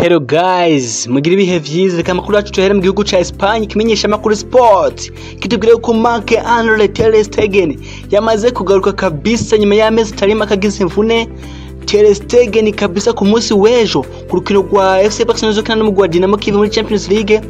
Hello guys, mugira ibihe vyiza. Reka amakuru yacu tuhere mu gihugu ca Espagne. Kimenyesha amakuru Sport kitubwira yuko Marc Andre ter Stegen yamaze kugaruka kabisa nyuma y'amezi atari make agize imvune. Ter Stegen kabisa ku munsi w'ejo ku rukino rwa FC Barcelona izokina n'umugwi wa Dinamo Kiev muri Champions League,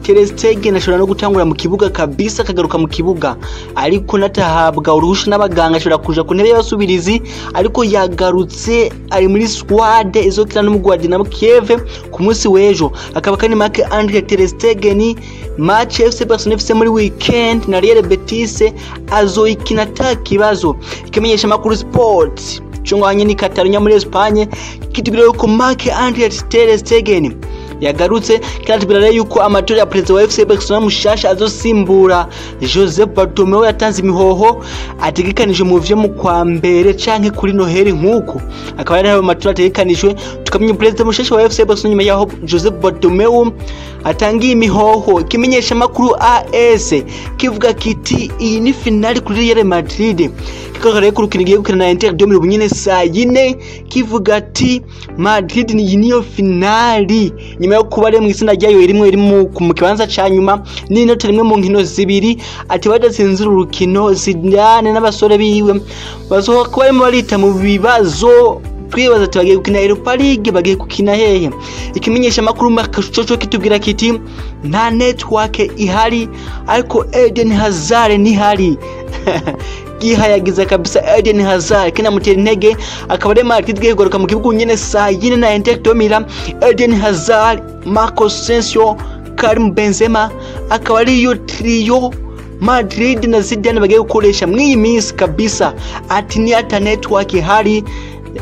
Ter Stegen ashobora no gutangura mu kibuga kabisa, akagaruka mu kibuga, ariko natahabwa uruhusha n'abaganga ashobora kuja ku ntebe y'abasubirizi, ariko yagarutse ari muri squad izokina n'umugwi wa Dinamo Kiev ku munsi w'ejo. Akaba kandi Marc Andre ter Stegen, match FC Barcelona ifise muri weekend na Real Betis, azoyikina ata kibazo. Ikimenyesha makuru Sport cyo ni Catalonia muri Espagne kitubwira yuko Marc Andre ter Stegen yagarutse, kandi tubwira rero yuko amatora ya perezida wa FC Barcelona mushasha azosimbura Josep Bartomeu yatanze imihoho ategekanijwe mu vyo mu kwa mbere canke kuri Noheli, nkuko akaba yari ayo matora ategekanijwe, tukamenya perezida mushasha wa FC Barcelona nyuma yaho Josep Bartomeu atangiye imihoho. Ikimenyesha makuru AS kivuga kiti iyi ni finale kuri Real Madrid, kikaba rero kurukina igiye gukina na Inter de Milan nyene saa yine, kivuga ati Madrid ni niyo finali nyuma yo kuba ari mu itsinda ryayo irimwe iri mu kibanza ca nyuma n'inota rimwe mu nkino zibiri. Ati badatsinzira urukino, Zidane n'abasore biwe bazoba kuba barimo barita mu bibazo, twibaza ati bagiye gukina Europa League, bagiye gukina hehe? Ikimenyesha makuru coco kitubwira kiti nta network ihari, ariko Eden Hazard nihari, gihayagiza kabisa Eden Hazard, kinamutera intege. Akaba ari Madrid igiye kugaruka mu gihugu nyene saa yine na Inter de Milan. Eden Hazard, Marco Asensio, Karim Benzema akaba ariyo trio Madrid na Zidane bagiye gukoresha mw'iyi minsi kabisa. Ati ni ata network ihari,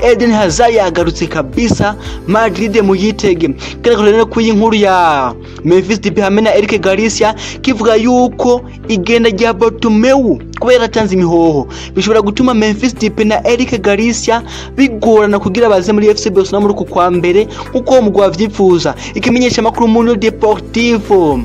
Eden Hazard yagarutse kabisa, Madrid muyitege. Kandi rero ku inkuru ya Memphis Depay hamwe na Eric Garcia, kivuga yuko igenda rya Bartomeu kuba yaratanze imihoho bishobora gutuma Memphis Depay na Eric Garcia bigorana kugira baze muri FC Barcelona muri uku kwa mbere nkuko uwo mugwi wavyifuza. Ikimenyesha makuru Mundo Deportivo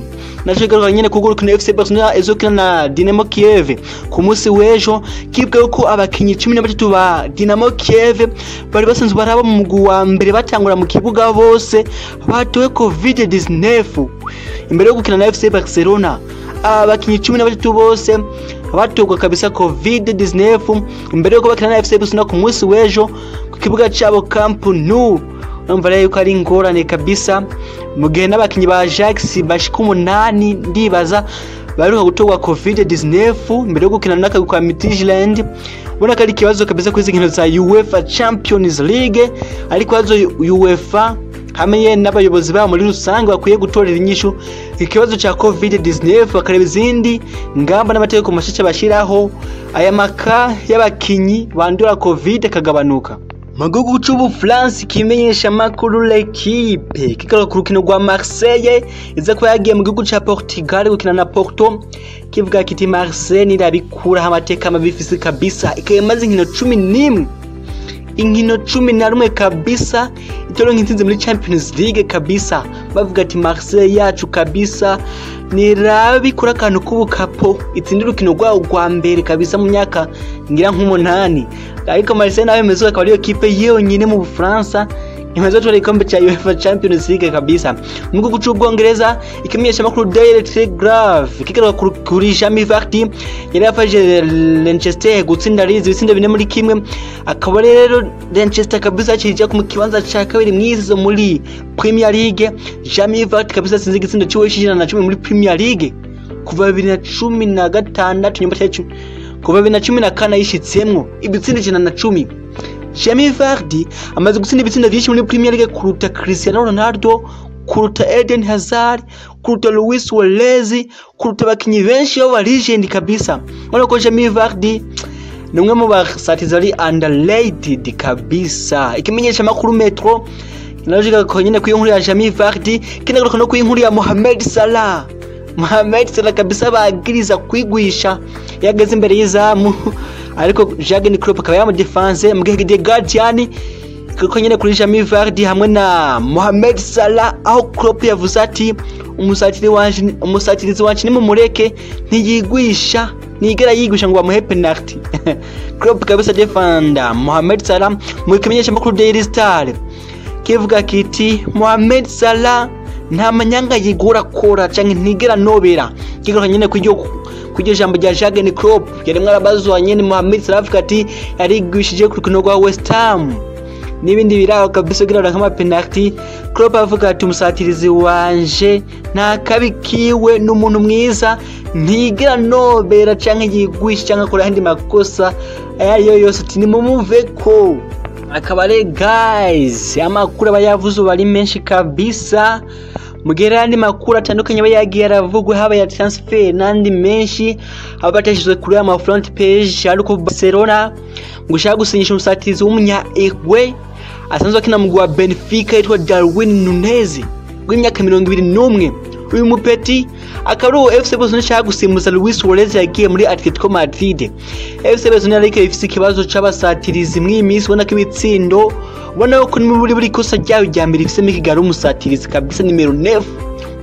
naco igaruka nyene ku rukino FC Barcelona izokina na Dinamo Kiev ku munsi w'ejo, kivuga yuko abakinyi 13 ba Dinamo Kiev bari basanzwe baraba mu mugwi wa mbere batangura mu kibuga bose batowe COVID-19 imbere yo gukina na FC Barcelona. Abakinyi 13 bose batorwa kabisa COVID-19 imbere yuko bakina na FC Barcelona ku munsi w'ejo ku kibuga cabo Camp Nou. Urumva rero yuko ari ingorane kabisa, mu gihe n'abakinyi ba Ajax bashika 8 ndibaza baheruka gutorwa COVID-19 mbere yo gukina n'akagwi ka Midtjylland. Ubona ko ari ikibazo kabisa kuri izi nkino za UEFA Champions League, ariko ikibazo UEFA hamwe n'abayobozi babo muri rusange bakwiye gutorera inyishu ikibazo ca COVID-19, bakareba izindi ngamba n'amategeko mashasha bashiraho, aya maka y'abakinyi bandura COVID akagabanuka. Mu gihugu c'Ubufaransa, ikimenyesha makuru L'Equipe kigaruka ku rukino rwa Marseille iza kuba yagiye mu gihugu ca Portugal gukina na Porto, kivuga kiti Marseille nirabikuraho amateka mabi ifise kabisa, ikaba imaze inkino 11, inkino 11 kabisa itoronka intsinzi muri Champions League kabisa. Bavuga ati Marseille yacu kabisa nirabikura akantu k'ubukapo itsinde urukino rwawo rwa mbere kabisa mu myaka ngira nk'umunani. Ariko Marseille nawe imeze akaba ariyo kipe yonyine mu Bufaransa imaze gutwara igikombe ca UEFA Champions League kabisa. Mu gihugu c'Ubwongereza, ikimenyesha makuru Daily Telegraph kigaruka kuri Jamie Vardy yari yafashije Leicester gutsinda Leeds ibitsindo 4-1, akaba rero Leicester kabisa yakirije ku kibanza ca kabiri mwizo muri Premier League. Jamie Vardy kabisa atsinze igitsindo ciwe c'110 muri Premier League kuva 2016, nyuma cya kuva 2014 yishitsemwo ibitsindo 110. Jamie Vardy amaze gutsinda ibitsindo vyinshi muri Premier League kuruta Cristiano Ronaldo, kuruta Eden Hazard, kuruta Luis Suarez, kuruta abakinyi benshi b'aba legend kabisa. Urabona ko Jamie Vardy ni umwe mu basatizi ari underrated kabisa. Ikimenyesha makuru Metro naje ko nyene ku inkuru ya Jamie Vardy, kinagaruka no ku inkuru ya Mohamed Salah. Mohamed Salah kabisa bagiriza kwigwisha yageze imbere y'izamu, ariko Jurgen Klopp akaba yamudefense. Mu gihe The Guardian kuko nyene kuri Jamie Vardy hamwe na Mohamed Salah, aho Klopp yavuze ati umusatiri wanje, umusatirizi wanje nimumureke, ntiyigwisha, ntigera yigwisha ngo bamuhe penalty. Klopp kabisa defenda Mohamed Salah. Mu kimenyesha makuru Daily Star Kivuga kiti Mohamed Salah nta manyanga yigura kora canke ntigera nobera. Kigaruka nyene kw'iryo jambo rya Jurgen Klopp yarimwe arabazwa nyene Mohamed Salah avuga ati yarigwishije ku rukino rwa West Ham n'ibindi biraho kabisa kugira nk'ama penalty. Klopp avuga ati umusatirizi wanje nta kabi kiwe, n'umuntu mwiza, ntigera nobera canke yigwisha canke akora ayandi makosa ayo ariyo yose, ati nimumuveko. Akaba ari guys amakuru aba yavuze ubu ari menshi kabisa. Mugihe andi makuru atandukanye aba yagiye aravugwa, haba ya transfer n'andi menshi aba batashizwe kuri ama front page, ariko Barcelona ngo ushaka gusinyisha umusatirizi w'umunya Uruguay asanzwe akina mu wa Benfica yitwa Darwin Nunez w'imyaka 21. Uyu mupeti akaba ari uwo FC Barcelona ishaka gusimbuza Luis Suarez yagiye muri Atletico Madrid. FC Barcelona ariko ifise ikibazo c'abasatirizi mw'iyi minsi, ubona ko ibitsindo, ubona ko muri buri kosa ryayo rya mbere ifisemo ikigaro umusatirizi kabisa nimero 9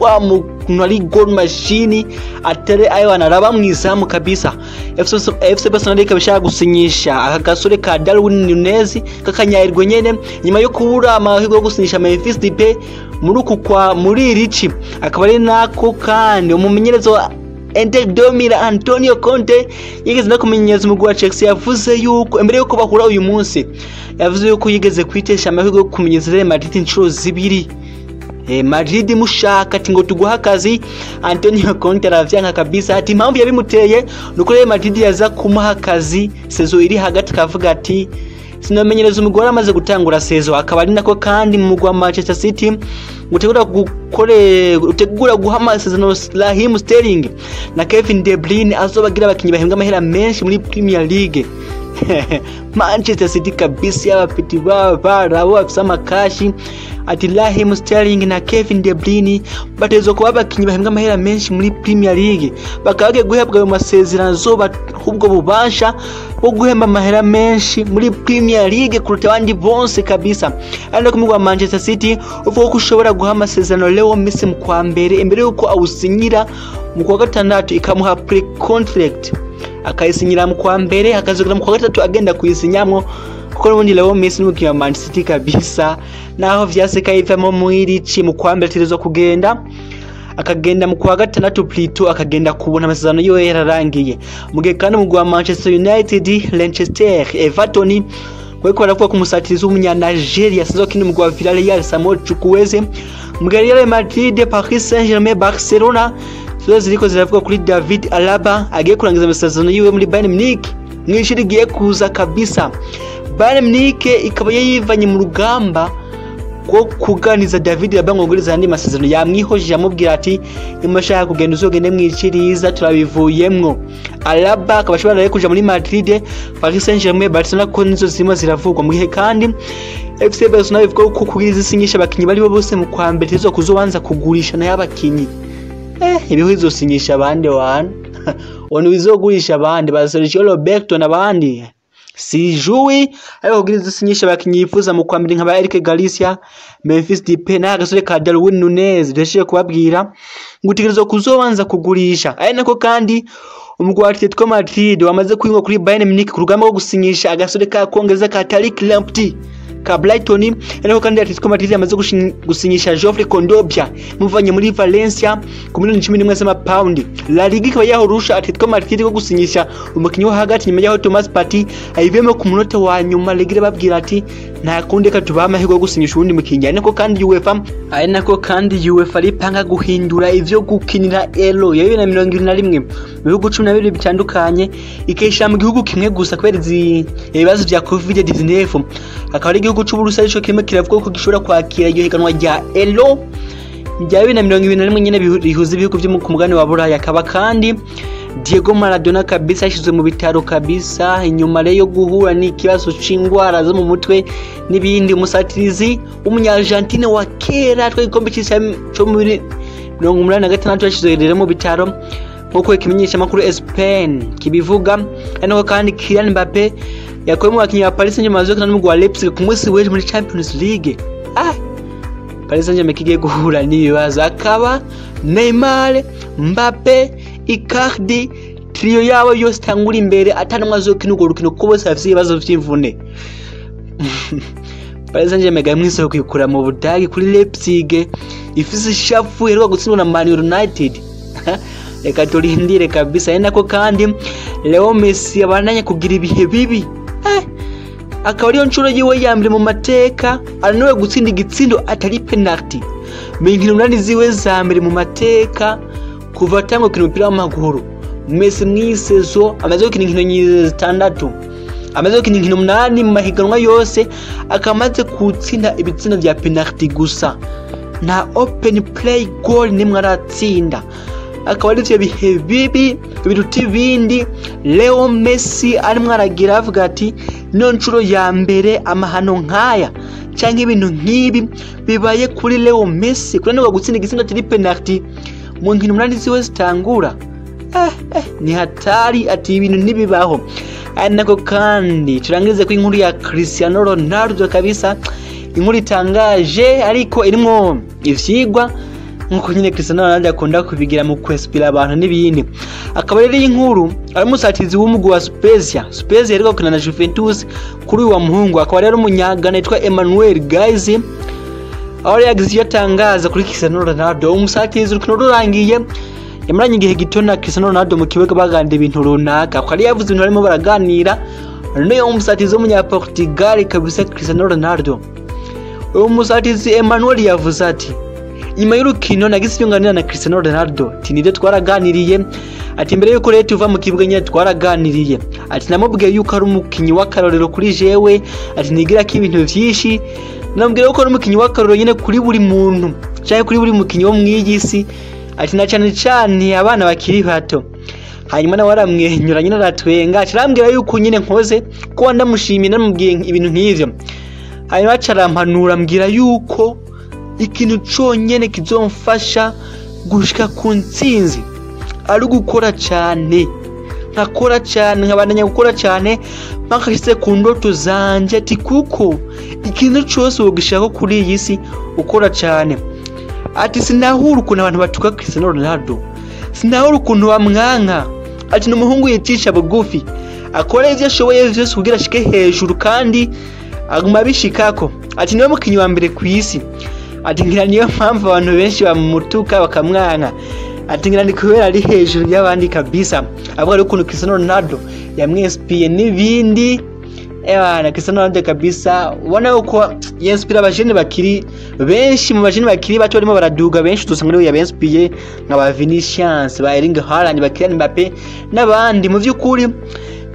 wa muntu ari goal machine atere ayo anaraba mwizamu kabisa. FC Barcelona ikaba ishaka gusinyisha aka gasore ka Darwin Nunez kakanyahirwe nyene nyuma yo kubura amahirwe yo gusinyisha Memphis Depay muri uku kwa muri irici. Akaba ari nako kandi umumenyerezo wa Inter de Milan Antonio Conte yigeze no kumenyereza umugwi wa Chelsea yavuze yuko imbere yuko bahura uyu munsi, yavuze yuko yigeze kwitesha amahirwe yo kumenyereza Real Madrid inshuro zibiri. Madrid mushaka ati ngo tuguha akazi, Antonio Conte aravyanka kabisa. Ati impamvu yabimuteye nuko Real Madrid yaza kumuha akazi saison iri hagati, akavuga ati sinamenyereza umugore amaze gutangura saison. Akaba ari nako kandi mu mugwi wa Manchester City gutegura gukore utegura guha amasezerano Raheem Sterling na Kevin De Bruyne azobagira abakinyi bahembwa amahera menshi muri Premier League. Manchester City kabisa y'abapeti barabo bafise amakashi, ati Raheem Sterling na Kevin De Bruyne batezwa kuba abakinyi bahembwa amahera menshi muri Premier League, bakaba bagiye guhabwa ayo masezerano azobaha ubwo bubasha bwo guhemba amahera menshi muri Premier League kuruta abandi bonse kabisa. Ari no kumugwa Manchester City uvuga ko ushobora guha amasezerano Leo Messi mu kwa mbere imbere yuko awusinyira mu kwa gatandatu, ikamuha pre-contract akayisinyira mu kwa mbere, akazogera mu kwa gatatu agenda kuyisinyamwo, kuko n'ubundi Leo Messi n'umukinnyi wa Man City kabisa, naho vyaseka yivamo mwirici mu kwa mbere ategerezwa kugenda, akagenda mu kwa gatandatu plutôt akagenda kubona amasezerano yiwe yararangiye. Mu gihe kandi umugwi wa Manchester United, Leicester, Everton bariko baravuga ku musatirizi w'umunya Nigeria asanzwe akina umugwi wa Villarreal Samuel Chukwueze. Mu gihe Real Madrid, Paris Saint-Germain, Barcelona zo ziriko ziravuga kuri David Alaba agiye kurangiza amasezerano yiwe muri Bayern Munich mw'ishuri rigiye kuza kabisa. Bayern Munich ikaba yayivanye mu rugamba rwo kuganiza David Alaba ngo nguriza andi masezerano, yamwihojeje amubwira ati nimba ushaka kugenda uzogende mw'iciriza turabivuyemwo. Alaba akaba ashobora rero kuja muri Madrid, Paris Saint-Germain, Barcelona ko nizo zirimo ziravugwa. Mu gihe kandi FC Barcelona bivuga ko kugira izisinyisha abakinyi bari bo bose mu kwa mbere tizo kuzobanza kugurisha nayo abakinyi. Ibiho izosinyisha abandi wana wanu bizogurisha abandi ba Sergio Roberto n'abandi sijui, ariko kugira izosinyisha abakinyi yifuza mu kwa mbere nka ba Eric Garcia, Memphis Depay n'agasore ka Darwin Nunez ndashije kubabwira ngo utegerezwa kuzobanza kugurisha. Ari nako kandi umugwi wa Atletico Madrid wamaze kwingwa kuri Bayern Munich ku rugamba rwo gusinyisha agasore ka Kongereza ka Tariq Lamptey ka Brighton. Ariko kandi Atletico Madrid yamaze gusinyisha Geoffrey Kondogbia muvanye muri Valencia ku miliyoni 11 z'amapaundi. La Liga ikaba yahorusha Atletico Madrid ko gusinyisha umukinyi wo hagati nyuma yaho Thomas Partey ayivemo ku munota wa nyuma. Liga irababwira ati nta kundi reka tubahe amahirwe yo gusinyisha uwundi mukinyi. Ari nako kandi UEFA ripanga guhindura ivyo gukinira Euro ya 2021 mu bihugu 12 bitandukanye, ikayishira mu gihugu kimwe gusa kubera ibibazo vya COVID-19. Akaba ari igihugu c'Uburusiya arico kirimo kiravuga ko gishobora kwakira iryo higanwa rya Euro rya 2021 nyene rihuza ibihugu vyo ku mugabane wa Buraya. Akaba kandi Diego Maradona kabisa yashizwe mu bitaro kabisa inyuma rero yo guhura n'ikibazo c'ingwara zo mu mutwe n'ibindi. Umusatirizi w'umunya-Argentine wa kera atwaye igikombe c'isi co muri 86 yashizwe rero mu bitaro nk'uko ikimenyeshamakuru Spain kibivuga. Ariko kandi Kylian Mbappe yakuwe mu bakinyi ba Paris Saint-Germain bazokina n'umugwi wa Leipzig ku munsi w'ejo muri Champions League. Paris Saint-Germain kigiye guhura n'ibibazo, akaba Neymar, Mbappe, Icardi, trio yabo yose itangura imbere atanumwe azokina urwo rukino kuko bose bafise ibibazo vy'imvune. Paris Saint-Germain gamwise kwikura mu Budagi kuri Leipzig ifise ishafu iheruka gutsindwa na Man United. Reka turindire kabisa. Ari nako kandi Leo Messi abandanya kugira ibihe bibi, akaba ariyo nshuro yiwe ya mbere mu mateka ananiwe gutsinda igitsindo atari penalty mu nkino 8 ziwe za mbere mu mateka kuva atangwa gukina umupira w'amaguru. Messi mw'isezo amaze gukina inkino 6, amaze gukina inkino 8 mu mahiganwa yose, akaba amaze gutsinda ibitsindo vya penalty gusa, nta open play goal nimwe aratsinda. Akaba ari ivyo bihe bibi biruta ibindi Leo Messi arimwo aragira, avuga ati niyo nshuro ya mbere amahano nk'aya canke ibintu nk'ibi bibaye kuri Leo Messi, kunanirwa gutsinda igitsindo atari penalty mu nkino 8 ziwe zitangura. Ni hatari, ati ibintu ntibibaho. Ari nako kandi turangirize ko inkuru ya Cristiano Ronaldo kabisa, inkuru itangaje ariko irimwo ivyigwa nkuko nyine Cristiano Ronaldo akunda kubigira mu kwespira abantu n'ibindi. Akaba rero iyi nkuru ari umusatirizi w'umugwi wa Spezia, Spezia yariko gukina na Juventus kuri uyu wa muhungu, akaba rero umunyagana yitwa Emmanuel Gaizi, aho yari yagize icyo atangaza kuri Cristiano Ronaldo. Umusatirizi urukino rurangiye yamaranye igihe gito na Cristiano Ronaldo mu kibuga baganira ibintu runaka, akaba yari yavuze ibintu barimo baraganira n'uyu musatirizi w'umunyaportugal kabisa Cristiano Ronaldo. Uyu musatirizi Emmanuel yavuze ati nyuma y'urukino nagize ibyo nganira na Cristiano Ronaldo, ati nibyo twaraganiriye, ati mbere yuko rero tuva mu kibuga nyine twaraganiriye, ati namubwiye yuko ari umukinyi w'akarorero kuri jewe, ati nigira ko ibintu vyinshi, namubwiye yuko ari umukinyi w'akarorero nyine kuri buri muntu canke kuri buri mukinyi wo mw'iyi si, ati na cane cane abana bakiri bato. Hanyuma nawe aramwenyura nyine aratwenga, aca arambwira yuko nyine nkoze kuba ndamushimiye namubwiye ibintu nk'ivyo. Hanyuma aca arampanura ambwira yuko ikintu conyene kizomfasha gushika ku ntsinzi ari ugukora cane, nkakora cane, nkabandanya gukora cane mpaka nshitse ku ndoto zanje, ati kuko ikintu cose wogishaka kuri iyi si ukora cane. Ati sinahura ukuntu abantu batuka Cristiano Ronaldo, sinahura ukuntu bamwanka, ati ni umuhungu yicisha bugufi, akora ivyo ashoboye vyose kugira ashike hejuru kandi aguma abishikako, ati niwe mukinyi wa mbere kw'isi, ati ngira niyo mpamvu abantu benshi bamutuka bakamwanka, ati ngira ni kubera ari hejuru y'abandi kabisa. Avuga rero ukuntu Cristiano Ronaldo yamwespiye n'ibindi. Ewana Cristiano Ronaldo kabisa ubona yuko yinspira abajene bakiri benshi, mu bajene bakiri bato barimo baraduga benshi dusanga ariwe yabenspiye nka ba Vinicius, ba Erling Haaland, ba Kylian Mbappe n'abandi. Mu vy'ukuri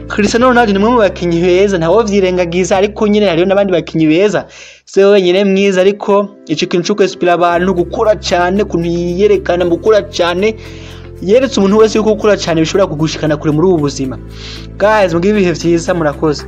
Cristiano Ronaldo ni umwe mu bakinyi beza, ntawo vyirengagiza, ariko nyine hariho n'abandi bakinyi beza, si we wenyine mwiza, ariko ico kintu co kwespira abantu gukora cane, ukuntu yiyerekana mu gukora cane, yeretse umuntu wese yuko gukora cane bishobora kugushikana kure muri ubu buzima. Guys, mugire ibihe vyiza, murakoze.